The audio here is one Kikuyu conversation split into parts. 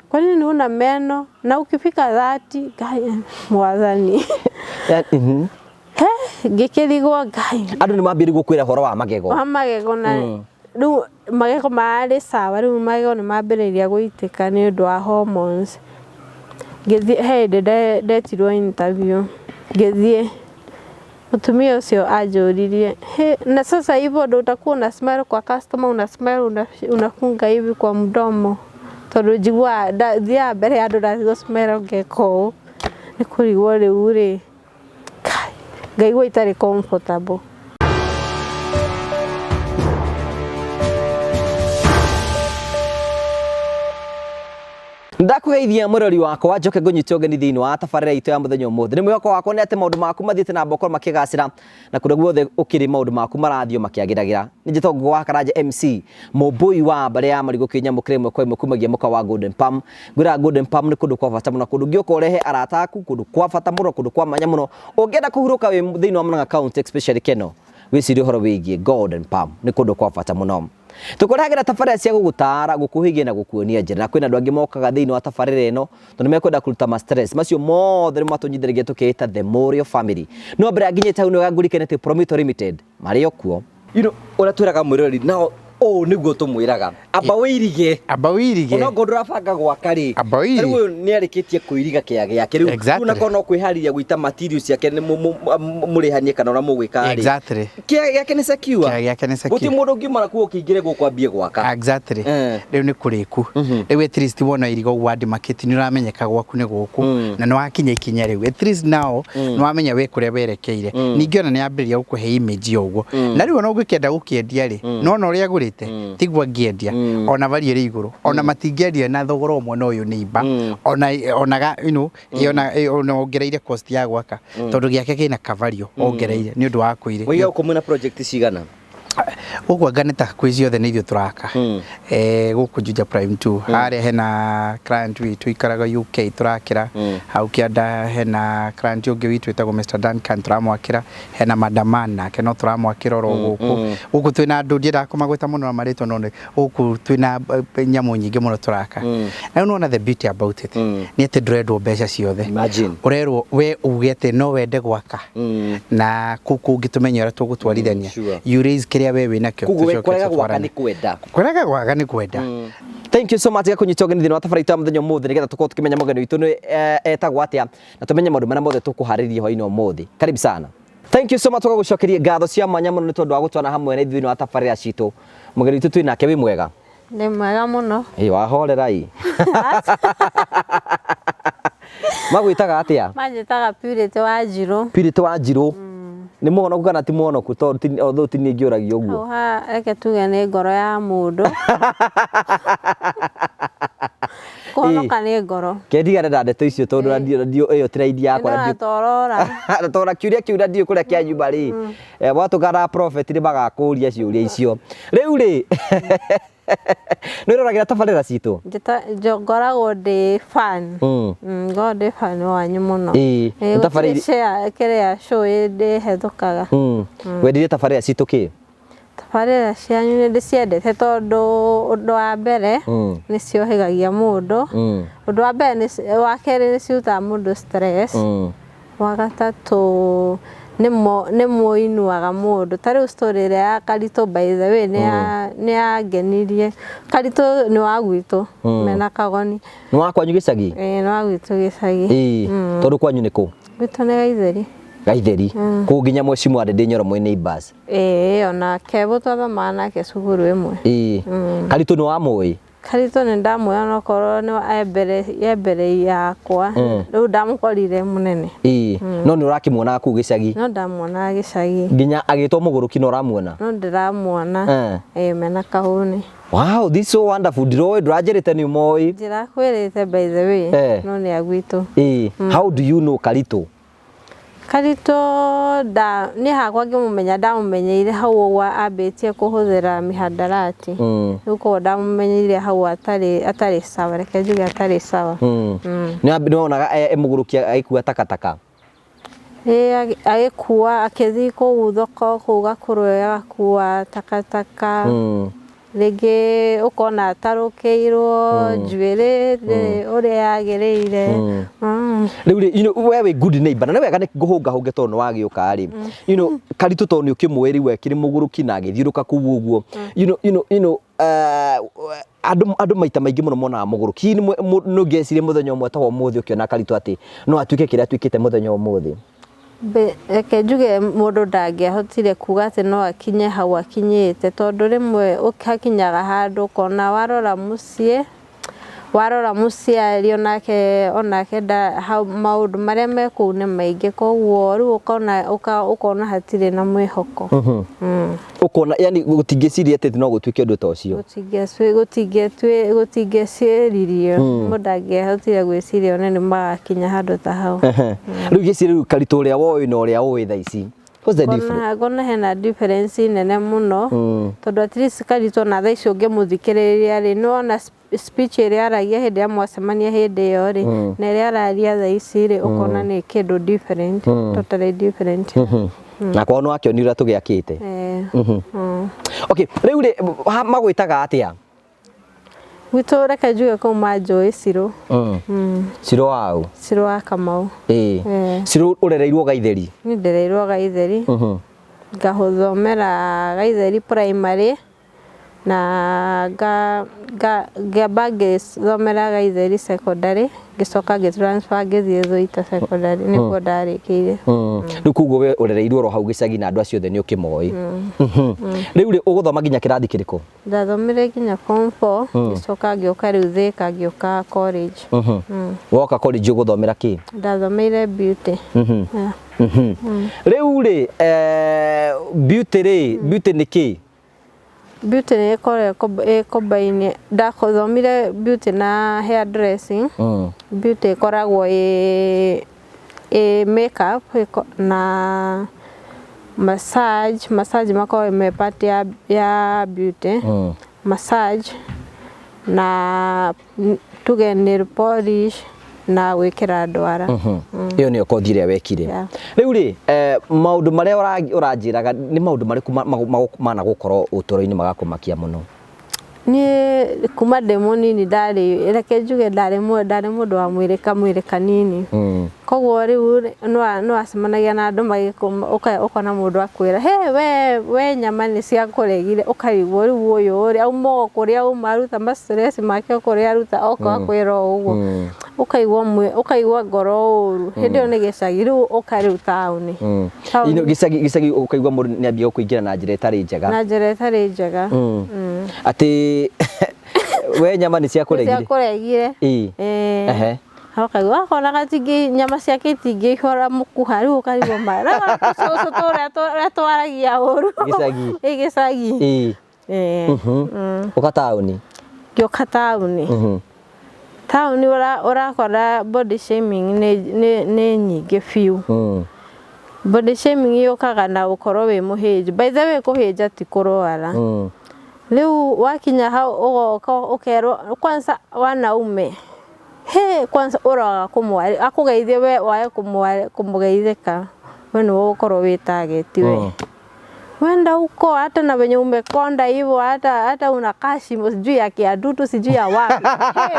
Kwa nini una meno na ukifika 30 Ngai mwathani. He ngĩkĩrigwo Ngai. Andũ nĩ mambĩrĩria gũkwĩra ũhoro wa magego. Wa magego na rĩu magego marĩ sawa, rĩu magego nĩ mambĩrĩria gũitĩka nĩ ũndũ wa hormones. Ngĩthiĩ he hĩndĩ ndetirwo interview ngĩthiĩ. Mũtumia ũcio anjũririe, "Hĩ, na sasa hivyo ndo utakuwa una smile kwa customer, una smile unafunga hivi kwa mdomo?" Tondũ njiguaga thiaga mbere ya andũ ndathiĩ gũ smile ngeka ũũ, nĩ kũrigwo rĩu rĩ, kai, ngaigua itarĩ comfortable. Ndakũgeithia mwĩrori wakwa njoke ngũnyite ũgeni thĩinĩ wa tabarĩra itũ ya mũthenya ũmũthĩ. Nĩ mwĩhoko wakwa nĩ atĩ maũndũ maku mathiĩte na mbere gũkorwo makĩgacĩra na kũrĩa guothe ũkĩrĩ maũndũ maku marathiĩ o makĩagĩragĩra. Nĩ njĩtagwo Ngũgĩ wa Karanja MC, mũmbũi wa mbarĩ ya marigũ kĩnyamũ kĩrĩa ĩmwe kwa ĩmwe kumagia mũkawa wa Golden Palm. Ngwĩraga Golden Palm nĩ kũndũ kwa bata mũno, kũndũ ũngĩũka ũrehe arata aku, kũndũ kwa bata mũno, kũndũ kwa mwanya mũno. Ũngĩenda kũhurũka wĩ thĩinĩ wa Murang'a County especially Keno, wĩcirie ũhoro wĩgiĩ Golden Palm, nĩ kũndũ kwa bata mũno. Tũkũrehagĩra tabarĩra cia gũgũtaara, gũkũhĩgia na gũkuonia njĩra. Na kwĩna andũ angĩ mokaga thĩinĩ wa tabarĩra ĩno tondũ mekwenda kũruta ma stress. Macio mothe nĩ matũnyitithanagia tũkĩĩta The Morio Family. No mbere ya nginyĩte hau nĩ wega ngũririkanie atĩ Promito Limited marĩ o kuo. You know, ũrĩa twĩraga mwĩroreri nao ũũ nĩguo tũmwĩraga amba wĩirige. Amba wĩirige. Onokorwo ndũrabanga gwaka rĩ. Amba wĩirige. Rĩu ũyũ nĩ arĩkĩtie kũiriga kĩaga gĩake rĩu. Exactly. Rĩu nakorwo no kwĩharĩria gũita materials ciake nĩ mũrĩhanie kana ũrĩa mũgwĩka rĩ. Exactly. Kĩaga gĩake nĩ secure. Kĩaga gĩake nĩ secure. Gũtirĩ mũndũ ũngiuma na kuo ũkĩingĩre gũkũ ambie gwaka. Exactly. Eh. Rĩu nĩ kũrĩku. Rĩu at least wona iriga ũguo wandimakĩti nĩ ũramenyeka gwaku nĩ gũkũ na nĩ wakinya ikinya rĩu. At least now nĩ wamenya wĩ kũrĩa werekeire. Ningĩ ona nĩ yambĩrĩria gũkũhe image ũguo. Na rĩu ona ũngĩkĩenda gũkĩendia rĩ, nĩ wona ũrĩa agũrĩte tiguo angĩendia ona value ĩrĩ igũrũ. Ona matingĩendia na thogora ũmwe na ũyũ neighbor. Ona ona you know, ona ona ongereire cost ya gwaka tondũ gĩake kĩna kavalue ongereire nĩ ũndũ wa kũirĩ. Wĩiga gũkũ mwĩna project cigana? Gũkũ anga nĩ ta kwĩ ciothe nĩ ithuĩ tũraka. Gũkũ Juja Prime 2 harĩa hena client witũ ikaraga UK tũrakĩra. Hau kĩanda hena client ũngĩ witũ wĩtagwo Mr Duncan tũramwakĩra. Hena Madaman nake no tũramwakĩra oro gũkũ. Gũkũ twĩna andũ ndiendaga kũmagweta mũno na marĩtwa no gũkũ twĩna nyamũ nyingĩ mũno tũraka. Na rĩu nĩwona the beauty about it nĩ atĩ ndũrendwo mbeca ciothe. Imagine. Ũrerwo we uge atĩ no wende gwaka na kũu kũngĩ tũmenye ũrĩa tũgũtwarithania. Sure. You raise kĩrĩa we wĩnakĩo Koguo we tũcoke kũrega gwaka tũtwarane. nĩ kwenda. Kũrega gwaka nĩ kwenda. Thank you so much gakũnyita ũgeni thĩinĩ wa tabarĩra itũ ya mũthenya ũmũthĩ nĩgetha tũkorwo tũkĩmenya mũgeni witũ nĩ etagwo atĩa na tũmenye maũndũ marĩa mothe tũkũharĩrĩria hwainĩ ũmũthĩ. Karibu sana. Thank you so much tũgagũcokeria ngatho cia mwanya mũno nĩ tondũ wa gũtwana hamwe na ithuĩ thĩinĩ wa tabarĩra citũ. Mũgeni witũ twĩ nake wĩ mwega? Ndĩ mwega mũno. Ĩ wahorera ĩ. Magwĩtaga atĩa? Manjĩtaga Purity Wanjirũ. Purity Wanjirũ. Nĩ mũhonoku kana ti mũhonoku? Tondũ although ti niĩ ngĩũragia ũguo. Hau ha reke tuge nĩ ngoro ya mũndũ. Kũhonoka nĩ ngoro. Kendigane na ndeto icio tondũ radio ĩyo ti raini yakwa. Ĩno torora. Tondũ kĩũria kĩu na ndiũĩ kũrĩa kĩanyuma rĩ. Mwatũngana prophet nĩ magakũria ciũria icio. Rĩu rĩ nĩ ũroragĩra tabarĩra citũ? Ngoragwo ndĩ fan. Ngoragwo ndĩ fan wanyu mũno. Ĩĩ, Gũtirĩ share kĩrĩa show ndĩhethũkaga. Wendire tabarĩra citũ kĩ? Tabarĩra cianyu nĩ ndĩciendete tondũ ũndũ wa mbere nĩ ciohĩgagia mũndũ. Ũndũ wa mbere wa kerĩ nĩ cirutaga mũndũ stress. Wa gatatũ nĩ mũinuaga mũndũ. Ta rĩu story ĩrĩa ya Karitũ by the way nĩ yangenirie. Karitũ nĩ wa gwitũ mena Kagoni. Nĩ wa kwanyu gĩcagi? Ĩĩ nĩ wa gwitũ gĩcagi. Ĩĩ, tondũ kwanyu nĩ kũ? Gwitũ nĩ Gaitheri. Gaitheri. Kũu nginya Mheshimiwa Ndindi Nyoro mwĩ neighbors. Ĩĩ ona Kevo twathomaga nake cukuru ĩmwe. Ĩĩ. Karitũ nĩ wamũĩ? Karitũ nĩ ndamũĩ onokorwo nĩ e mbere yakwa. Rĩu ndamũkorire mũnene. Ĩĩ. No nĩ ũrakĩmuonaga kũu gĩcagi? No ndamuonaga gĩcagi. Nginya agĩtwo mũgũrũki no ũramuona? No ndĩramuona. Ĩĩ mena kahũni. Wow, this is so wonderful. Ndiroĩ ndũranjĩrĩte nĩ ũmoĩ. Ndirakwĩrĩte by the way. No nĩ a gwitũ. Ĩĩ. How do you know Karitũ? Karitũ nda niĩ hakwa ngĩmũmenya ndamũmenyeire hau ũguo ambĩtie kũhũthĩra mĩhandarati. Rĩu koguo ndamũmenyeire hau atarĩ atarĩ sawa, reke njuge atarĩ sawa. Nĩ wonaga e mũgũrũki agĩkua takataka? Ĩĩ agĩkua akĩthiĩ kũu thoko kũu Gakũrwe agakua takataka. Rĩngĩ ũkona atarũkĩirwo njuĩrĩ ndĩrĩ ũrĩa yagĩrĩire. Rĩu rĩ, we wĩ good neighbor, na nĩ wega nĩ ngũhũngahũnge tondũ nĩ wagĩũka rĩ, Karitũ tondũ nĩ ũkĩmũĩ rĩu akĩrĩ mũgũrũki na agĩthiũrũka kũu ũguo, andũ maita maingĩ mũno monaga mũgũrũki. Hihi nĩ ũngĩeciria mũthenya ũmwe ta wa ũmũthĩ ũkĩona Karitũ atĩ no atuĩke kĩrĩa atuĩkĩte mũthenya wa ũmũthĩ? Reke njuge mũndũ ndangĩahotire kuga atĩ no akinye hau akinyĩte, tondũ rĩmwe hakinyaga handũ ũkona warora mũciĩ, warora mũciari onake onake maũndũ marĩa me kũu nĩ maingĩ, koguo rĩu ũkona ũkona hatirĩ na mwĩhoko. Ũkona yani gũtingĩciria atĩ no gũtuĩke ũndũ ta ũcio. Gũtingĩciririo, mũndũ ndangĩahotire gwĩciria one nĩ magakinya handũ ta hau. Rĩu ngĩciria rĩu Karitũ ũrĩa woĩ na ũrĩa ũĩ thaa ici, what's the difference? Ngona hena difference nene mũno, tondũ at least Karitũ ona thaa ici ũngĩmũthikĩrĩria rĩ, nĩ wona speech ĩrĩa aragia hĩndĩ ĩrĩa mwacemania hĩndĩ ĩyo rĩ, na ĩrĩa araria thaa ici rĩ, ũkona nĩ kĩndũ different, totally different. Na kwao nĩ wakĩonire ũrĩa tũgĩakĩte. Okay, rĩu rĩ, magwĩtaga atĩa? Gwitũ reke njuge kũu manjũĩ Cirũ. Cirũ waũ? Cirũ wa Kamau. Cirũ ũrereirwo Gaitheri? Niĩ ndereirwo Gaitheri. Ngahũthomera Gaitheri primary na ngĩamba ngĩthomera Gaitheri secondary, ngĩcoka ngĩ transfer ngĩthiĩ Thũita secondary nĩkuo ndarĩkĩire. Rĩu koguo we ũrereirwo oro hau gĩcagi na andũ acio othe nĩ ũkĩmoĩ. Rĩu rĩ, ũgũthoma nginya kĩrathi kĩrĩkũ? Ndathomire nginya form 4, ngĩcoka ngĩũka rĩu Thĩka ngĩũka college. Woka college ũgũthomera kĩ? Ndathomeire beauty. Yeah. Rĩu rĩ, beauty rĩ, beauty nĩ kĩ? Beauty nĩ ĩkoragwo ĩ combine, ndathomire beauty na hair dressing. Beauty ĩkoragwo ĩ makeup na massage, massage makoragwo me part ya beauty, massage na tuge nail polish na gwĩkĩra ndwara. Ĩyo nĩyo kothi ĩrĩa wekire. Rĩu rĩ, maũndũ marĩa ũranjĩraga nĩ maũndũ marĩkũ managũkorwo ũtũũro-inĩ magakũmakia mũno? Niĩ kuma ndĩ mũnini ndarĩ, reke njuge ndarĩ mũndũ wa mwĩrĩ kamwĩrĩ kanini. Koguo rĩu rĩ, nĩ wacemanagia na andũ ũkona mũndũ akwĩra, he we nyama nĩ ciakũregire, ũkarigwo rĩu ũyũ rĩ, auma o kũrĩa auma aruta ma stress make o kũrĩa aruta oka akwĩra o ũguo. Ũkaigua ngoro ũru. Hĩndĩ ĩyo nĩ gĩcagi, rĩu ũka rĩu taũni. Gĩcagi ũkaigua mũndũ nĩ ambia gũkũingĩra na njĩra ĩtarĩ njega. Na njĩra ĩtarĩ njega. Atĩ we nyama nĩ ciakũregire? Ciakũregire. Ũkaigua wakona gatingĩ nyama ciake itingĩihũra mũkuha rĩu ũkarigwo ma. Tũcũcũ tũrĩa twaragia ũru. Gĩcagi. Ĩ gĩcagi. Ũka taũni? Ngĩũka taũni. Taũni ũrakora body shaming nĩ nyingĩ biũ. Body shaming yũkaga na gũkorwo wĩ mũhĩnju. By the way kũhĩnja ti kũrwara. Rĩu wakinya hau ũgoka ũkerwo kwanza wanaume he kwanza ũroga akũgeithie we wage kũmũgeithĩka we nĩwe ũgũkorwo wĩ target we. Wenda huko hata na venye umekonda hivyo hata unakaa shimo sijui ya kiadutu sijui ya wapi. Hey,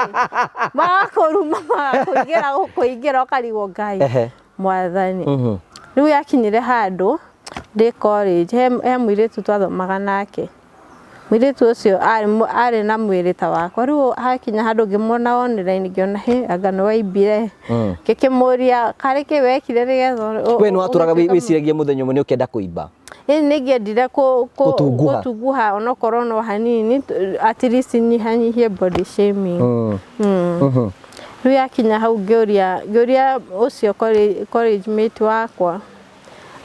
magakuruma magakũingĩra gũkũingĩra ũkarigwo Ngai mwathani. Rĩu yakinyire handũ ndĩ college he mũirĩtu twathomaga nake. Mũirĩtu ũcio arĩ na mwĩrĩ ta wakwa. Rĩu hakinya handũ ngĩmuona online ngĩona he anga nĩ waimbire. Ngĩkĩmũria karĩ kĩ wekire nĩgetha We nĩ watũraga wĩciragia mũthenya ũmwe nĩ ũkenda kũimba? Ĩĩ nĩ ngĩendire gũtunguha onokorwo no hanini, at least nyihanyihie body shaming. Rĩu yakinya hau ngĩũria ũcio college mate wakwa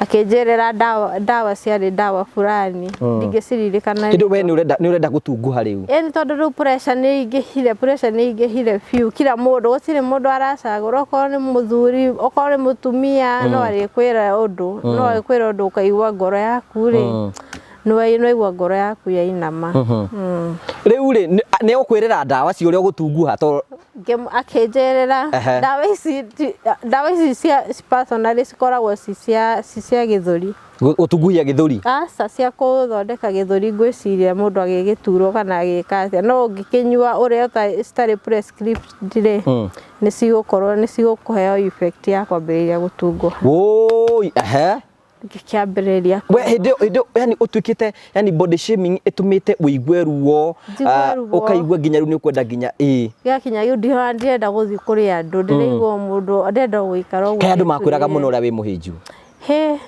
akĩnjĩrĩra ndawa ciarĩ ndawa fulani ndingĩciririkana. Hĩndĩ we nĩ ũrenda gũtunguha rĩu? Ĩĩ nĩ tondũ rĩu pressure nĩ ĩingĩhire, pressure nĩ ĩingĩhire biũ kila mũndũ, gũtirĩ mũndũ aracagũra, okorwo nĩ mũthuri, okorwo nĩ mũtumia no arĩkwĩra ũndũ, no arĩkwĩra ũndũ ũkaigua ngoro yaku rĩ. Nĩwaigua ngoro yaku yainama. Rĩu rĩ, nĩ egũkwĩrĩra ndawa cia ũrĩa ũgũtunguha to Akĩnjĩrĩra ndawa ici ndawa ici cia personally cikoragwo ci cia ci cia gĩthũri. Gũtunguhia gĩthũri? Aca, cia kũthondeka gĩthũri ngwĩciria mũndũ agĩgĩturwo kana agĩka atĩa, no ũngĩkĩnyua ũrĩa citarĩ prescribed rĩ, nĩ cigũkorwo nĩ cigũkũheo effect ya kwambĩrĩria gũtunguha. Wũi, ehe. Ngĩkĩambĩrĩria We hĩndĩ ĩyo yani ũtuĩkĩte yani body shaming ĩtũmĩte ũigue ruo, Njigue ruo. Ũkaigua nginya rĩu nĩ ũkwenda nginya ĩ. Gĩakinya rĩu ndirenda gũthiĩ kũrĩ andũ, ndĩraigua mũndũ ndĩrenda gũikara ũguo. Kaĩ andũ makwĩraga mũno ũrĩa wĩ mũhĩnju? Hĩ,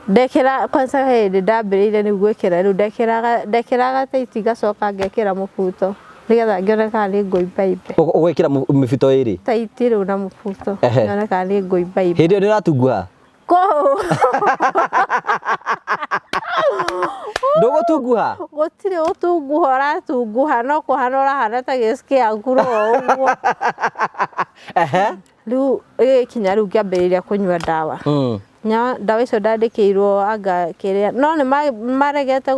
ndekĩra kwanza he hĩndĩ ndambĩrĩirie rĩu gwĩkĩra rĩu ndekĩraga ndekĩraga taiti ngacoka ngekĩra mũbuto nĩgetha ngĩone kana nĩ ngũimbaimbe. Ũgekĩra mĩbuto ĩrĩ? Taiti rĩu na mũbuto nyone kana nĩ ngũimbaimba. Hĩndĩ ĩyo nĩ ũratunguha? Kũu. Ndũgũtunguha? Gũtirĩ ũtunguha ũratunguha no kũhana ũrahana ta gĩcukĩ ngũrũwe ũguo. Rĩu ĩgĩkinya rĩu ngĩambĩrĩria kũnyua ndawa. Ndawa icio ndandĩkĩirwo anga kĩrĩa, no nĩ maregete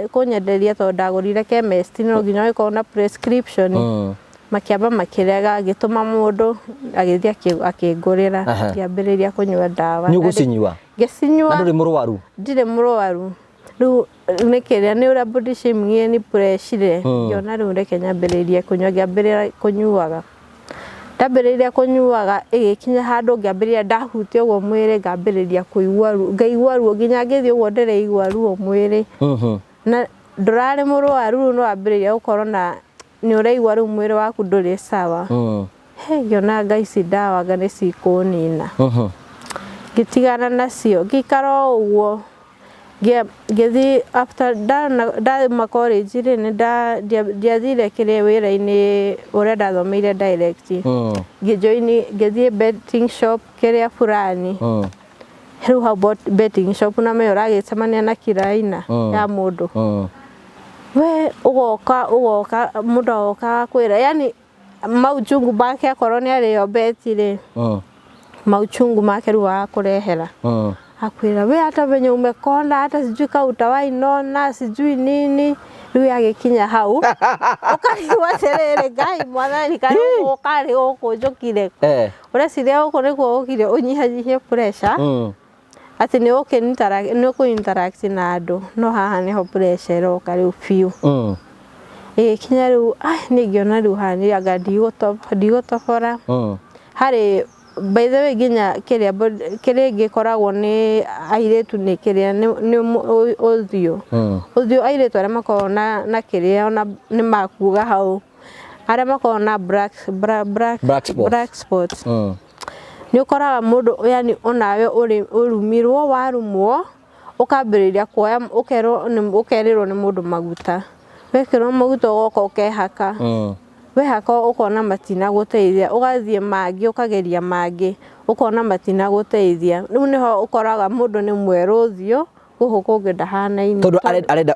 kũnyenderia tondũ ndagũrire chemist no nginya ũgĩkorwo na prescription. Makĩamba makĩrega, ngĩtũma mũndũ agĩthiĩ akĩngũrĩra, ngĩambĩrĩria kũnyua ndawa. Nĩ ũgũcinyua? Ngĩcinyua. Na ndũrĩ mũrwaru? Ndirĩ mũrwaru. Rĩu nĩ kĩrĩa nĩ ũrĩa body shaming ĩni pressure ngĩona rĩu reke nyambĩrĩrie kũnyua, ngĩambĩrĩria kũnyuaga. Ndambĩrĩria kũnyuaga ĩgĩkinya handũ ngĩambĩrĩria ndahutia ũguo mwĩrĩ ngambĩrĩria kũigua ruo, ngaigua ruo nginya ngĩthiĩ ũguo ndĩraigua ruo mwĩrĩ. Na ndũrarĩ mũrwaru rĩu nĩ wambĩrĩria gũkorwo na nĩ ũraigua rĩu mwĩrĩ waku ndũrĩ sawa. He ngĩona anga ici ndawa anga nĩ cikũnina. Ngĩtigana nacio ngĩikara o ũguo. Ngĩthiĩ after ndauma college rĩ, nĩ ndiathire kĩrĩa wĩra-inĩ ũrĩa ndathomeire direct. Ngĩ join ngĩthiĩ betting shop kĩrĩa fulani. Rĩu hau betting shop na me ũragĩcemania na kila aina ya mũndũ. We ũgoka ũgoka mũndũ agoka agakwĩra yani mauchungu make akorwo nĩ arĩo beti rĩ, mauchungu make rĩu agakũrehera. Akwĩra we hata venye umekonda hata sijui ka utawahi nona sijui nini. Rĩu yagĩkinya hau ũkarigwo atĩrĩrĩ, Ngai mwathani kaĩ gũkũ karĩ gũkũ njũkire. Ũreciria gũkũ nĩkuo ũkire ũnyihanyihie pressure atĩ nĩ ũkũ interact na andũ, no haha nĩho pressure ĩroka rĩu biũ. Ĩgĩkinya rĩu niĩ ngĩona rĩu haha nĩ anga ndigũtobora. Harĩ by the way nginya kĩrĩa kĩrĩa ĩngĩkoragwo nĩ airĩtu nĩ kĩrĩa nĩ ũthiũ. Ũthiũ airĩtu arĩa makoragwo na kĩrĩa ona nĩ makuga hau, arĩa makoragwo na black black Black spots. Black spots. Nĩ ũkoraga mũndũ yani onawe ũrumirwo warumwo ũkambĩrĩria kuoya ũkerwo ũkerĩrwo nĩ mũndũ maguta. Wekĩrwo maguta ũgoka ũkehaka. Wehaka ũkona matinagũteithia, ũgathiĩ mangĩ ũkageria mangĩ ũkona matinagũteithia. Rĩu nĩho ũkoraga mũndũ nĩ mwerũ ũthiũ gũkũ kũngĩ ndahanaine. Tondũ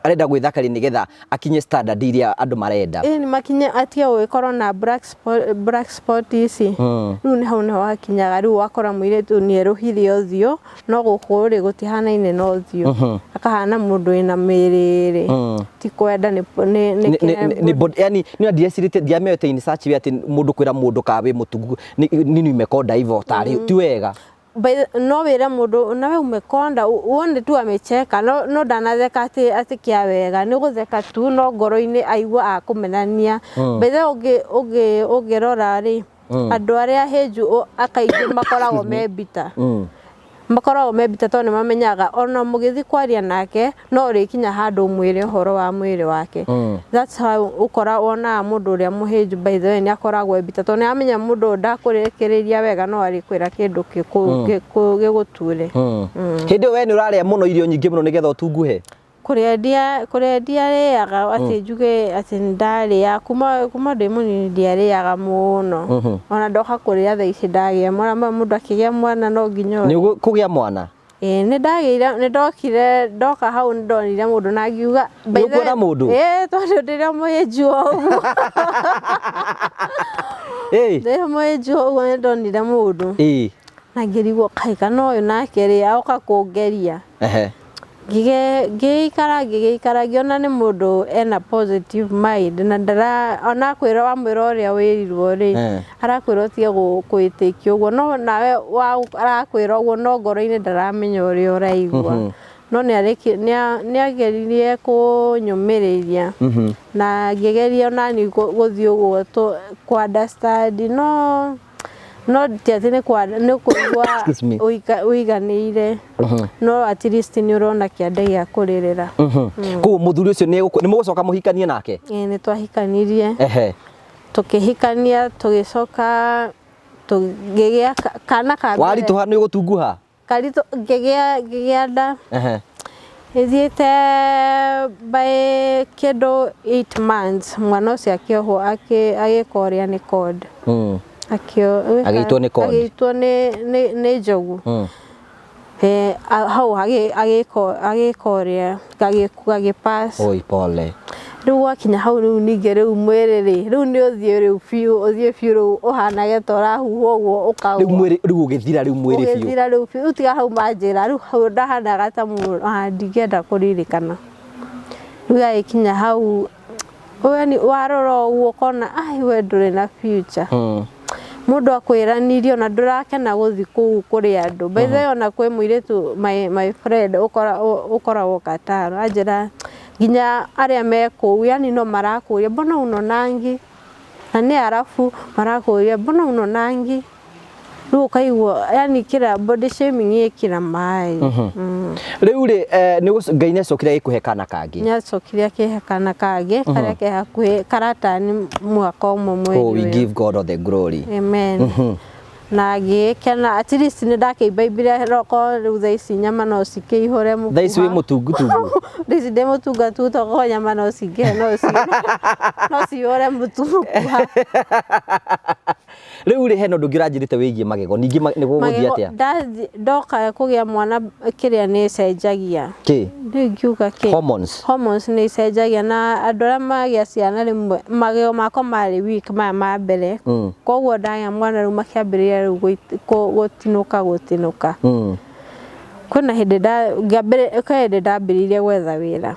arenda gwĩthakaria nĩgetha akinye standard iria andũ marenda. Ĩni makinye atige gũgĩkorwo na black spot, black spot ici. Rĩu nĩ hau nĩho hakinyaga rĩu wakora mũirĩtu nĩ erũhire ũthiũ no gũkũ rĩ gũtihanaine na ũthiũ. Akahana mũndũ wĩna mĩrĩ rĩ. Ti kwenda nĩ nĩ yani nĩ ndiecirĩtie ndiamete in such way atĩ mũndũ kwĩra mũndũ ka wĩ mũtungu nini umekonda hivyo tarĩ ti wega. No wĩre mũndũ nawe umekonda wone tu amecheka no ndanatheka atĩ atĩ kĩa wega nĩ gũtheka tu no ngoro-inĩ aigua akũmenania. By the way ũngĩrora rĩ, andũ arĩa ahĩnju akaingĩ makoragwo me bitter. Makoragwo me bitter tondũ nĩ mamenyaga ona mũgĩthiĩ kwaria nake no ũrĩkinya handũ ũmwĩre ũhoro wa mwĩrĩ wake. That's how ũkora wonaga mũndũ ũrĩa mũhĩnju by the way nĩ akoragwo e bitter tondũ nĩ aramenya mũndũ ũyũ ndakũrĩkĩrĩria wega no arĩkwĩra kĩndũ gĩgũture. Hĩndĩ ĩyo we nĩ ũrarĩa mũno irio nyingĩ mũno nĩgetha ũtunguhe? Kũrĩa ndiarĩaga atĩ njuge atĩ nĩ ndarĩa kuma ndĩ mũnini ndiarĩaga mũno. Ona ndoka kũrĩa thaa ici ndagĩa mwana, mũndũ akĩgĩa mwana no nginya Nĩ ũkũgĩa mwana? Ĩĩ nĩ ndagĩire, nĩ ndokire ndoka hau nĩ ndonire mũndũ na ngiuga Nĩ ũkuona mũndũ? Ĩĩ tondũ ndĩrĩ o mũhĩnju o ũguo. Ndĩrĩ o mũhĩnju o ũguo nĩ ndonire mũndũ. Na ngĩrigwo kaĩ kana ũyũ nake rĩ agoka kũngeria. Ngĩikara ngĩgĩikara ngĩona nĩ mũndũ ena positive mind na ndara ona akwĩra wamwĩra ũrĩa wĩrirwo rĩ, arakwĩra ũtige kwĩtĩkia ũguo, no nawe arakwĩra ũguo no ngoro-inĩ ndaramenya ũrĩa ũraigua. No nĩageririe kũnyũmĩrĩria na ngĩgeria onaniĩ gũthiĩ ũguo kũ understand, no ti atĩ nĩ kũigua ũiganĩire, no at least nĩ ũrona kĩande gĩa kũrĩrĩra. Koguo mũthuri ũcio nĩ mũgũcoka mũhikanie nake? Ĩĩ, nĩ twahikanirie. Tũkĩhikania, tũgĩcoka tũkĩgĩa kana ka mbere. Waritũha nĩ ũgũtunguha? Karitũ ngĩgĩa nda. Ĩthiĩte by kĩndũ 8 months mwana ũcio akĩohwo, agĩka ũrĩa nĩ cord. Agĩitwo nĩ cord. Agĩitwo nĩ njogu. Hau agĩka ũrĩa gagĩ pass. Oi pole. Rĩu gwakinya hau rĩu ningĩ rĩu mwĩrĩ rĩ, rĩu nĩ ũthiĩ rĩu biũ, ũthiĩ biũ rĩu ũhanage ta ũrahuhwo ũguo ũkagwa. Rĩu mwĩrĩ rĩu ũgĩthira rĩu mwĩrĩ biũ. Ũgĩthira rĩu biũ, rĩu tiga hau manjĩra, rĩu hau ndahanaga ta mũndũ, ndingĩenda kũririkana. Rĩu gagĩkinya hau, we warora ũguo ũkona ai we ndũrĩ na future. Mũndũ akwĩranirie ona ndũrakena gũthiĩ kũu kũrĩ andũ. By the way ona kwĩ mũirĩtu my friend ũkoragwo Qatar, anjĩra nginya arĩa me kũu yani no marakũria mbona unonangi, na nĩ arabu marakũria mbona unonangi, rĩu ũkaigua yani kila body shaming ĩ kila mahali. Rĩu rĩ, Ngai nĩ acokire agĩkũhe kana kangĩ? Nĩ acokire akĩhe kana kangĩ karĩa ke hakuhĩ karatani mwaka ũmwe mweri Oh, we ũyũ. give God all the glory. Amen. Na ngĩgĩkena at least nĩ ndakĩimbaimbire roko, rĩu thaa ici nyama no cikĩihũre mũkuha. Thaa ici wĩ mũtungutungu. Thaa ici ndĩ mũtungatungu tondũ nyama no cingĩhe no cihũre mũkuha. Rĩu rĩ, hena ũndũ ũngĩ ũranjĩrĩte wĩgiĩ magego, ningĩ nĩ gũgũthiĩ atĩa? Ndoka kũgĩa mwana kĩrĩa nĩ ĩcenjagia. Kĩ? Rĩu ingiuga kĩ? Hormones. Hormones nĩ icenjagia na andũ arĩa magĩa ciana rĩmwe magego makwa marĩ weak maya ma mbere. Koguo ndagĩa mwana rĩu makĩambĩrĩria rĩu gũtinũka. Kwĩna hĩndĩ ndambĩrĩirie gwetha wĩra.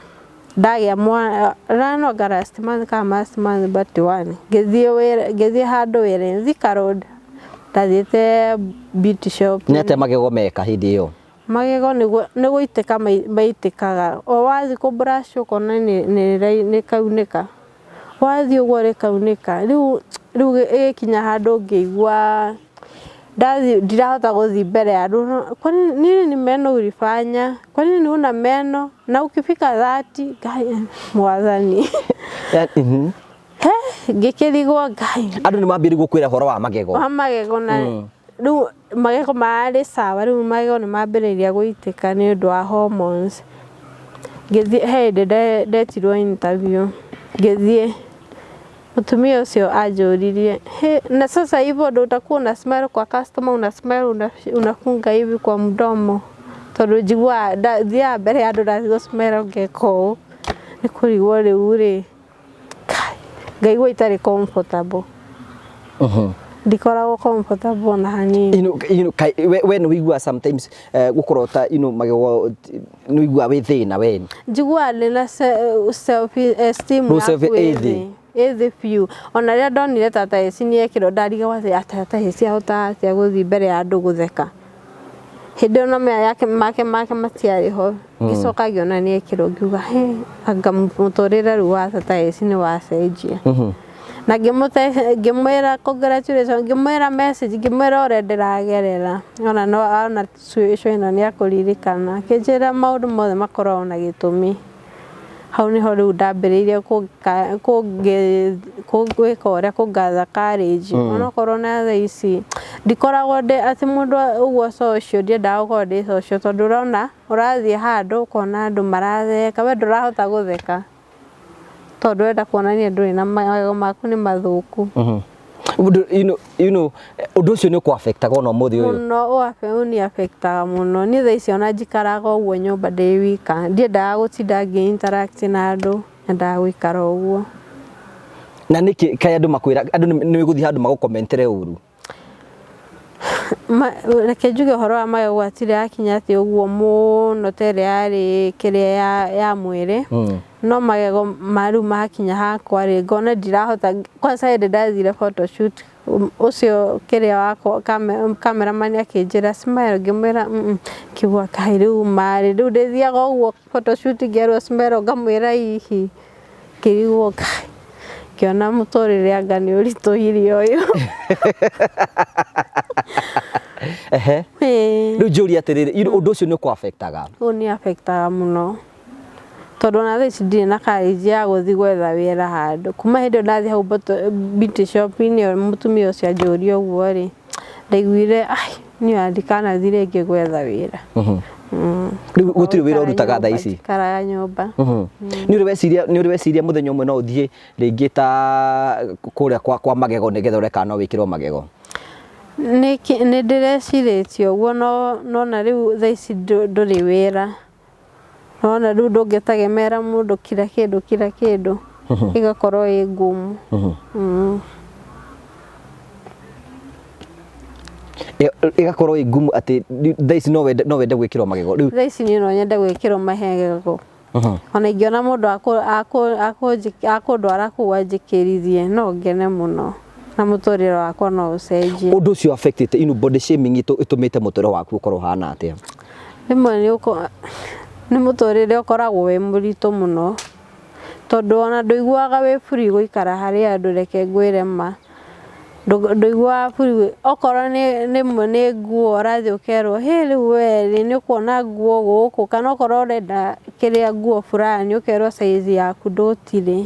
Ndagĩa mwana no anga last month kana last month but one, ngĩthiĩ handũ wĩra Thika Road, ndathiĩte beauty shop. Nĩ atĩa magego meka hĩndĩ ĩyo? Magego nĩ gũitĩka maitĩkaga, o wathiĩ kũ brush ũkona nĩ kaunĩka, wathiĩ ũguo rĩkaunĩka, rĩu ĩgĩkinya handũ ngĩigua ndirahota gũthiĩ mbere ya andũ. Kwani nini ni meno ulifanya? Kwa nini una meno? Na ukifika 30, Ngai mwathani. Ngĩkĩrigwo Ngai. Andũ nĩ mambĩrĩria gũkwĩra ũhoro wa magego. Wa magego na rĩu magego marĩ sawa, rĩu magego nĩ mambĩrĩria gũitĩka nĩ ũndũ wa hormones. Ngĩthiĩ he hĩndĩ ndetirwo interview, ngĩthiĩ mũtumia ũcio anjũririe, na sasa hivyo ndo utakuwa una smile kwa customer, una smile unafunga hivi kwa mdomo, tondũ njiguaga thiaga mbere ya andũ ndathiĩ gũ smile ngeka ũũ, nĩ kũrigwo rĩu rĩ, ngaigua itarĩ comfortable. Ndikoragwo comfortable ona hanini. We nĩ ũiguaga sometimes gũkorwo ta magego nĩ ũiguaga wĩ thĩna we? Njiguaga ndĩna self esteem No self yaku ĩ ĩ thĩ. thĩ. Ĩ thĩ biũ. Ona rĩrĩa ndonire tata Eci nĩ ekĩrwo ndarigagwo atĩ tata Eci ahotaga atĩa gũthiĩ mbere ya andũ gũtheka. Hĩndĩ ĩyo no yake make matiarĩ ho. Ngĩcoka ngĩona nĩ ekĩrwo ngiuga he anga mũtũrĩre rĩu wa tata Eci nĩ wacenjia. Na ngĩmwĩra congratulations, ngĩmwĩra message, ngĩmwĩra ũrĩa ndĩragerera. Ona no ona show ĩno nĩ akũririkana. Akĩnjĩra maũndũ mothe makoragwo na gĩtũmi. Hau nĩho rĩu ndambĩrĩirie gwĩka ũrĩa kũ gather courage. Onokorwo na thaa ici ndikoragwo ndĩ atĩ mũndũ ũguo social, ndiendaga gũkorwo ndĩ social tondũ ũrona ũrathiĩ handũ ũkona andũ maratheka, we ndũrahota gũtheka tondũ ũrenda kuonania ndũrĩ na magego maku nĩ mathũku. Ũndũ ũcio nĩ ũkũ affectaga ona ũmũthĩ ũyũ? Mũno, ũni affectaga mũno. Niĩ thaa ici ona njikaraga ũguo nyũmba ndĩ wika, ndiendaga gũtinda ngĩ interact na andũ, nyendaga gũikara ũguo. Na nĩkĩ kaĩ andũ makwĩra, andũ nĩ gũthiĩ handũ magũkomentere ũru? Reke njuge ũhoro wa magego gwatirĩ yakinya atĩ ũguo mũno ta ĩrĩa yarĩ kĩrĩa ya mwĩrĩ. No magego ma rĩu makinya hakwa rĩ, ngona ndirahota, kwanza hĩndĩ ndathire photoshoot ũcio kĩrĩa wakwa cameraman akĩnjĩra smile, ngĩmwĩra ngĩigua kaĩ rĩu marĩ, rĩu ndĩthiaga ũguo photoshoot ngerwo smile ngamwĩra ihi, ngĩrigwo kaĩ, ngĩona mũtũrĩre anga nĩ ũritũhire ũyũ. Ehe. Ĩĩ. Rĩu njũrie atĩrĩrĩ, ũndũ ũcio nĩ ũkũ affectaga? Ũyũ nĩ affectaga mũno. Tondũ ona thaa ici ndirĩ na courage ya gũthiĩ gwetha wĩra handũ. Kuma hĩndĩ ĩyo ndathiĩ hau beauty shop -inĩ ĩyo mũtumia ũcio anjũria ũguo rĩ, ndaiguire ai niĩ ona ndikanathiĩ rĩngĩ gwetha wĩra. Rĩu gũtirĩ wĩra ũrutaga thaa ici? Njikaraga nyũmba. Nĩ ũrĩ weciria, nĩ ũrĩ weciria mũthenya ũmwe no ũthiĩ rĩngĩ ta kũrĩa kwa magego nĩgetha ũrore kana no wĩkĩrwo magego? Nĩ ndĩrecirĩtie ũguo no nona rĩu thaa ici ndũrĩ wĩra. Nona rĩu ndũngĩtegemera mũndũ kila kĩndũ kila kĩndũ ĩgakorwo ĩ ngumu. Ĩgakorwo ĩ ngumu atĩ thaa ici no wende, no wende gwĩkĩrwo magego rĩu? Thaa ici niĩ no nyende gwĩkĩrwo magego. Ona ingĩona mũndũ akũndwara kũu anjĩkĩrithie no ngene mũno na mũtũrĩre wakwa no ũcenjie. Ũndũ ũcio affected, you know, body shaming ĩtũmĩte mũtũrĩre waku ũkorwo ũhana atĩa? Rĩmwe nĩ mũtũrĩre ũkoragwo wĩ mũritũ mũno tondũ ona ndũiguaga wĩ free gũikara harĩ andũ, reke ngwĩre ma. Ndũiguaga free okorwo nĩ nguo ũrathiĩ ũkerwo hĩ rĩu we rĩ nĩ ũkuona nguo gũkũ, kana okorwo ũrenda kĩrĩa nguo fulani ũkerwo size yaku ndũtirĩ,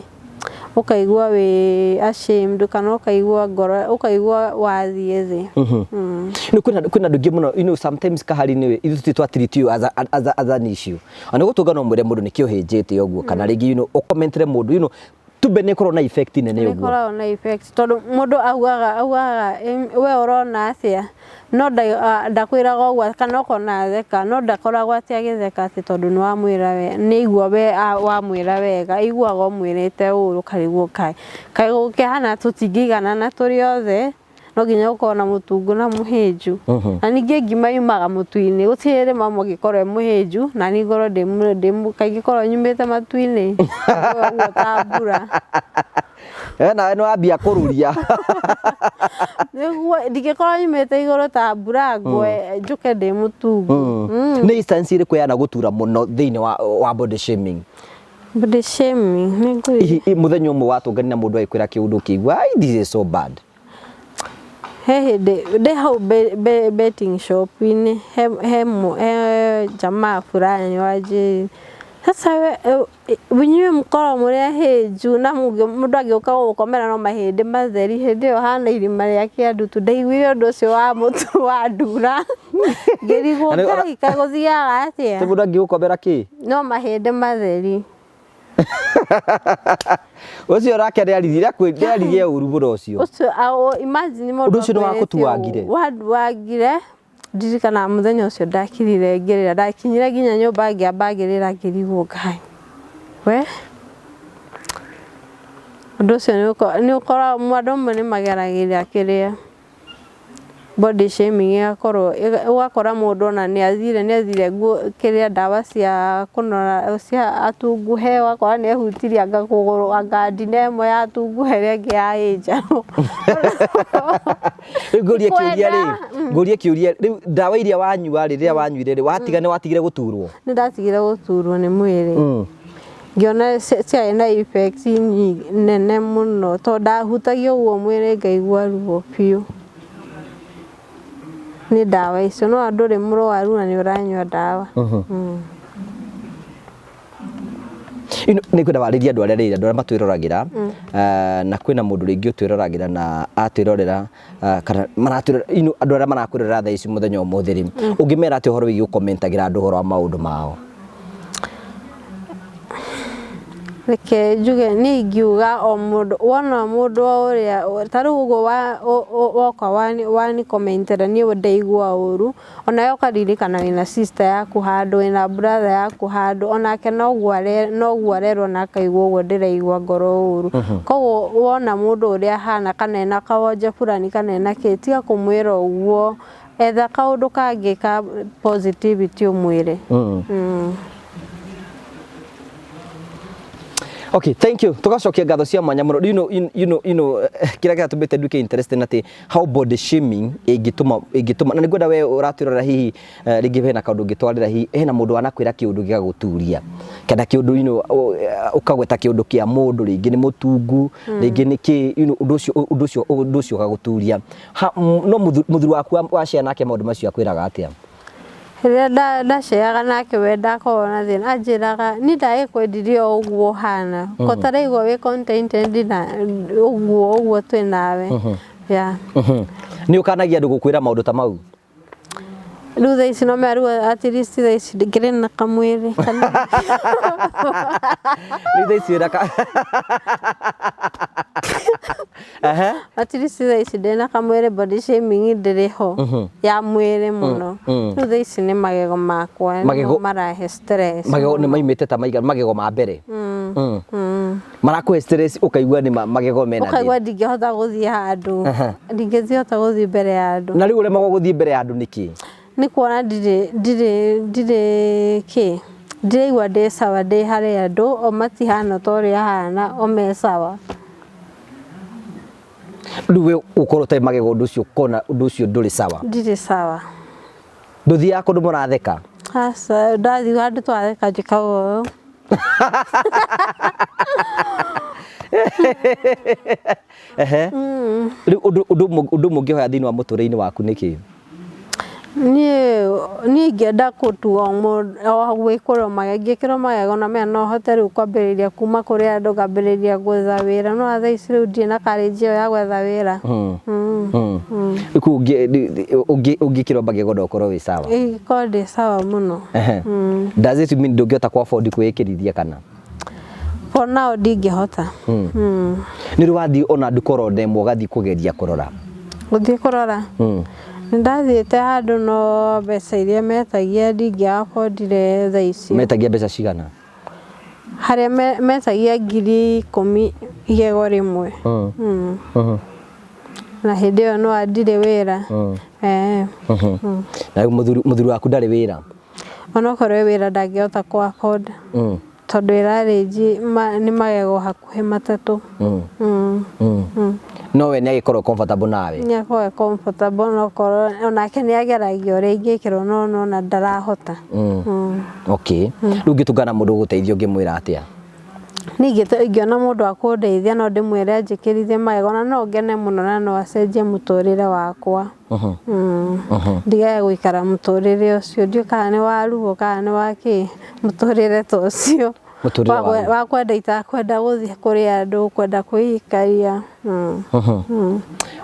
ũkaigua wĩ ashamed kana ũkaigua ngoro, ũkaigua wathiĩ thĩ. Nĩ kwĩna andũ aingĩ mũno, you know, sometimes kahari-inĩ ithuĩ tũtirĩ twa treat you as a, as a, as an issue. Ona gũtũnga no mwĩre mũndũ nĩkĩ ũhĩnjĩte ũguo, kana rĩngĩ, you know, ũkomentere mũndũ, you know, tumbe nĩ ĩkoragwo na effect nene Nĩ ũguo. ĩkoragwo na effect tondũ mũndũ augaga we ũrona atĩa, no ndakwĩraga ũguo kana ũkona atheka, no ndakoragwo atĩ agĩtheka atĩ tondũ nĩ wamwĩra we, nĩ aigua we wamwĩra wega, aiguaga ũmwĩrĩte ũru ũkarigwo kaĩ kaĩ gũkĩhana tũtingĩiganana tũrĩ othe, no nginya gũkorwo na mũtungu na mũhĩnju. Na ningĩ ngima yumaga mũtu-inĩ, gũtirĩ hĩndĩ mama ũngĩkorwo e mũhĩnju na niĩ ngorwo ndĩ kaingĩ korwo nyumĩte matu-inĩ ũguo ta mbura. Nawe nĩ wambia kũruria. Nĩguo ndingĩkorwo nyumĩte igũrũ ta mbura ngwe njũke ndĩ mũtungu. Nĩ instance ĩrĩkũ yanagũtura mũno thĩinĩ wa body shaming? Body shaming nĩ ngwĩciria. Hihi mũthenya ũmwe watũngani na mũndũ agĩkwĩra kĩũndũ ũkĩigua, ai this is so bad. He hĩndĩ ndĩ hau betting shop-inĩ he jamaa fulani wanjĩrire sasa we inyuĩ mũkoragwo mũrĩ ahĩnju na mũndũ angĩũka gũgũkomera no mahĩndĩ matheri, hĩndĩ ĩyo hana irima rĩa kĩandutu. Ndaiguire ũndũ ũcio wa mũtu wandura ngĩrigwo Ngai kaĩ gũthiaga atĩa? Atĩ mũndũ angĩgũkomera kĩ? No mahĩndĩ matheri. Ũcio nake nĩaririe ũru mũno ũcio. Ũcio, imagine mũndũ Ũndũ ũcio nĩ wakũtuangire? Wanduangire. Ndirikanaga mũthenya ũcio ndakirire ngĩrĩra, ndakinyire nginya nyũmba ngĩamba ngĩrĩra ngĩrigwo Ngai we ũndũ ũcio nĩ ũkoragwo andũ amwe nĩ mageragĩra kĩrĩa body shaming ĩgakorwo ũgakora mũndũ ona nĩ athire nĩ athire nguo kĩrĩa ndawa cia kũnora cia atunguhe ũgakora nĩ ehutirie anga kũgũrũ anga ndine ĩmwe yatunguha ĩrĩa ĩngĩ yaĩnja. Rĩu ngũrie kĩũria rĩ, ngũrie kĩũria rĩu ndawa iria wanyua rĩ, rĩrĩa wanyuire rĩ, watiga nĩ watigire gũturwo? Nĩ ndatigire gũturwo nĩ mwĩrĩ. Ngĩona ciarĩ na effect nene mũno tondũ ndahutagia ũguo mwĩrĩ ngaigua ruo biũ. Nĩ ndawa icio, no ndũrĩ mũrwaru na nĩ ũranyua ndawa. Nĩ ngwenda warĩrie andũ arĩa rĩrĩ, andũ arĩa matwĩroragĩra, na kwĩna mũndũ rĩngĩ ũtwĩroragĩra na atwĩrorera, kana maratwĩrorera, you know, andũ arĩa marakwĩrorera thaa ici mũthenya ũmũthĩ rĩ, ũngĩmera atĩa ũhoro wĩgiĩ gũkomentagĩra andũ ũhoro wa maũndũ mao? Reke njuge niĩ ingiuga o mũndũ, wona mũndũ o ũrĩa, ta rĩu ũguo woka wanikomentera niĩ ndaigua ũru, onawe ũkaririkana wĩna sister yaku handũ, wĩna brother yaku handũ, onake noguo arerwo na akaigua ũguo ndĩraigua ngoro ũru. Koguo wona mũndũ ũrĩa ahana kana ena kawonje fulani kana ena kĩ, tiga kũmwĩra ũguo. Etha kaũndũ kangĩ ka positivity ũmwĩre. Okay, thank you. Tugacokia ngatho cia mwanya mũno. You know, kĩrĩa kĩratũmĩte nduĩke interested atĩ how body shaming ĩngĩtũma na nĩngwenda we ũratwĩrorera hihi rĩngĩ hena kaũndũ ũngĩtwarĩra, hihi hena mũndũ wanakwĩra kĩũndũ gĩgagũturia kana kĩũndũ ũkagweta kĩũndũ kĩa mũndũ, rĩngĩ nĩ mũtungu, rĩngĩ nĩ kĩ, ũndũ ũcio ũgagũturia. No mũthuri waku wa share nake maũndũ macio akwĩraga atĩa? Rĩrĩa ndaceaga nake, we ndakorwo na thĩna, anjĩraga niĩ ndagĩkwendirie o ũguo ũhana, ko taraigua wĩ contented na ũguo ũguo twĩ nawe, yeah. Nĩ ũkanagia andũ gũkwĩra maũndũ ta mau? Rĩu thaa ici no mea, rĩu at least thaa ici ngĩrĩ na kamwĩrĩ kanini. Rĩu thaa ici wĩna ka. Ehe. At least thaa ici ndĩna kamwĩrĩ, body shaming ndĩrĩ ho ya mwĩrĩ mũno. Rĩu thaa ici nĩ magego makwa nĩmo marahe stress. Magego nĩ maimĩte ta maigana magego ma mbere? Marakũhe stress, ũkaigua nĩ magego mena thĩna. Ũkaigua ndingĩhota gũthiĩ handũ, ndingĩhota gũthiĩ mbere ya andũ. Na rĩu ũremagwo gũthiĩ mbere ya andũ nĩkĩ? Nĩ kuona ndirĩ kĩ ndiraigua ndĩ sawa ndĩ harĩ andũ, o matihana ta ũrĩa hana, o me sawa. Rĩu we ũkorwo ũtarĩ magego, ũndũ ũcio ũkona ũndũ ũcio ndũrĩ sawa? Ndirĩ sawa. Ndũthiaga kũndũ mũratheka? Aca, ndathiĩ handũ twatheka njĩkaga ũũ. Ehe. Rĩu ũndũ ũmwe ũngĩhoya thĩinĩ wa mũtũrĩre-inĩ waku nĩ kĩ? Niĩ ingĩenda gũtuo o gwĩkĩrwo magego, ingĩkĩrwo magego na maya, no hote rĩu kwambĩrĩria kuma kũrĩ andũ, ngambĩrĩria gwetha wĩra, no thaa ici rĩu ndirĩ na courage ĩyo ya gwetha wĩra. Rĩu ũngĩkĩrwo magego no ũkorwo wĩ sawa? Ingĩkorwo ndĩ sawa mũno. Ehe. Does it mean ndũngĩhota kũ afford kwĩĩkĩrithia kana? For now ndingĩhota. Nĩ rĩ wathiĩ ona nduka oro ĩmwe ũgathiĩ kũgeria kũrora? Gũthiĩ kũrora? Nĩ ndathiĩte handũ, no mbeca iria metagia ndingĩa affordire thaa icio. Metagia mbeca cigana? Harĩa metagia 10,000 igego rĩmwe. Na hĩndĩ ĩyo no ndirĩ wĩra. Na rĩu mũthuri waku ndarĩ wĩra? Onokorwo e wĩra ndangĩhota kũ afford tondũ ĩrarĩnji nĩ magego hakuhĩ 3. No we nĩ agĩkorwo comfortable nawe? Nĩ akorwo e comfortable, onokorwo onake nĩ ageragia ũrĩa ingĩkĩrwo, no nona ndarahota. Okay. Rĩu ũngĩtũngana na mũndũ ũgũteithia ũngĩmwĩra atĩa? Niĩ ingĩona mũndũ wa kũndeithia, no ndĩmwĩre anjĩkĩrithie magego na no ngene mũno na no acenjie mũtũrĩre wakwa. Ndigage gũikara mũtũrĩre ũcio, ndiũĩ kana nĩ wa ruo kana nĩ wa kĩ, mũtũrĩre ta ũcio. Mũtũrĩre wa ruo. Wa kwenda itakwenda gũthiĩ kũrĩ andũ, kwenda kwĩikaria.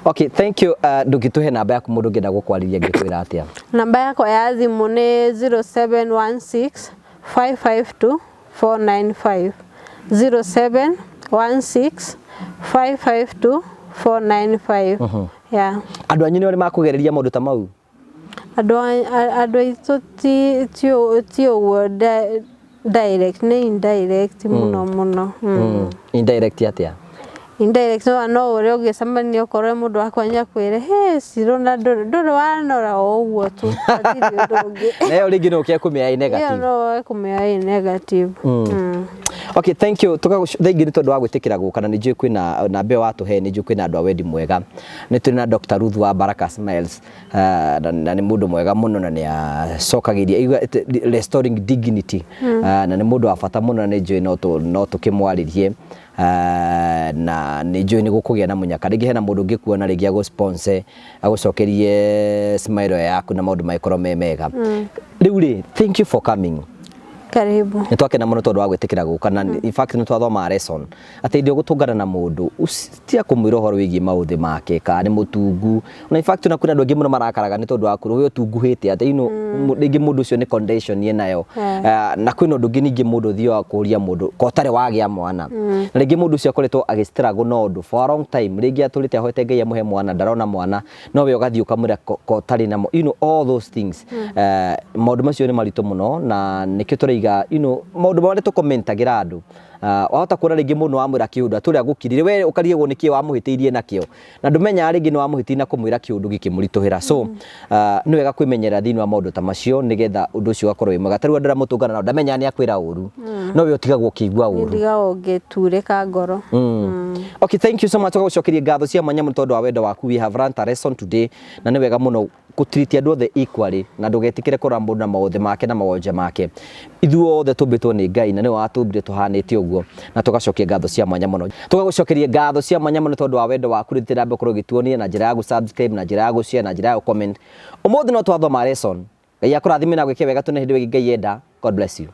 Okay, thank you. Ndũngĩtũhe namba yaku, mũndũ ũngĩenda gũkwarĩria angĩkwĩra atĩa? Namba yakwa ya thimũ nĩ 0716 552 495, 0716 552 495, yeah. Andũ anyu nĩ arĩa makũgereria maũndũ ta mau? Andũ aitũ ti ũguo direct, nĩ indirect mũno mũno. Indirect atĩa? Indirect no ũrĩa ũngĩcemania, ũkorwo mũndũ wakwa nĩakwĩre, "Hĩ Cirũ, na ndũrĩ wanora," o ũguo tu, hatirĩ ũndũ ũngĩ. Na ĩyo rĩngĩ no ũkĩe kũmĩoya ĩ Ĩyo negative. No kũmĩoya ĩ negative. Okay, thank you. Thengi nĩ tondũ wa gwĩtĩkĩra gũka, na nĩ njũĩ kwĩna namba ĩyo watũhe, nĩ njũĩ kwĩna andũ a wendi mwega. Nĩ tũrĩ na Dr. Ruth wa Baraka Smiles, na nĩ mũndũ mwega mũno na nĩ acokagĩria igua restoring dignity, na nĩ mũndũ wa bata mũno, na nĩ njũĩ no tũkĩmwarĩrie, na nĩ njũĩ nĩ gũkũgĩa na mũnyaka. Rĩngĩ hena mũndũ ũngĩkuona, rĩngĩ agũ sponsor, agũcokerie smile yaku na maũndũ magĩkorwo me mega. Rĩu rĩ, thank you for coming. Karibu. Nĩ twakena mũno tondũ wa gwĩtĩkĩra gũka, na in fact nĩ twathoma lesson atĩ hĩndĩ ũgũtũngana na mũndũ tiga kũmwĩra ũhoro wĩgiĩ maũthĩ make kana nĩ mũtungu. Na in fact ona kwĩna andũ aingĩ mũno marakaraga nĩ tondũ wa kwĩrwo we ũtunguhĩte atĩ, rĩngĩ mũndũ ũcio nĩ condition enayo. Na kwĩna ũndũ ũngĩ ningĩ, mũndũ ũthiaga kũria mũndũ ko ũtarĩ wagĩa mwana, na rĩngĩ mũndũ ũcio akoretwo agĩ struggle na ũndũ for a long time, rĩngĩ atũrĩte ahoete Ngai amũhe mwana, ndarona mwana, no we ũgathiĩ ũkamwĩra ko ũtarĩ na all those things. Maũndũ macio nĩ maritũ mũno, na nĩkĩo tũraiga maũndũ marĩa tũkomentagĩra andũ. Wahota kuona rĩngĩ mũndũ wamwĩra kĩũndũ atũrĩa gũkirire we ũkarigwo nĩ kĩ wamũhĩtĩirie nakĩo na ndũmenyaga rĩngĩ nĩ wamũhĩtĩirie na kũmwĩra kĩũndũ gĩkĩmũritũhĩra. So nĩ wega kwĩmenyerera thĩinĩ wa maũndũ ta macio nĩgetha ũndũ ũcio ũgakorwo wĩ mwega. Ta rĩu andũ arĩa mũtũngana nao ndamenyaga nĩ akwĩra ũru, no we ũtigagwo ũkĩigua ũru. Ndigagwo ngĩturĩka ngoro. Okay, thank you so much. Tũgagũcokeria ngatho cia mwanya mũno tondũ wa wendo waku. We have learned a lesson today, na nĩ wega mũno gũtiriti andũ othe equally, na ndũgetĩkĩre kũrora mũndũ na maũthĩ make na mawonje make. Ithuothe tũmbĩtwo nĩ Ngai na nĩwe watũmbire tũhanĩte ũguo, na tũgacokia ngatho cia mwanya mũno. Tũgagũcokeria ngatho cia mwanya mũno tondũ wa wendo waku rĩtĩ na mbere ũgĩtuonia na njĩra ya gũ-subscribe, na njĩra ya gũ-share, na njĩra ya gũ-comment. Ũmũthĩ no twathoma lesson. Ngai akũrathime na gwĩke wega tune hĩndĩ ĩyo ĩngĩ Ngai enda. God bless you.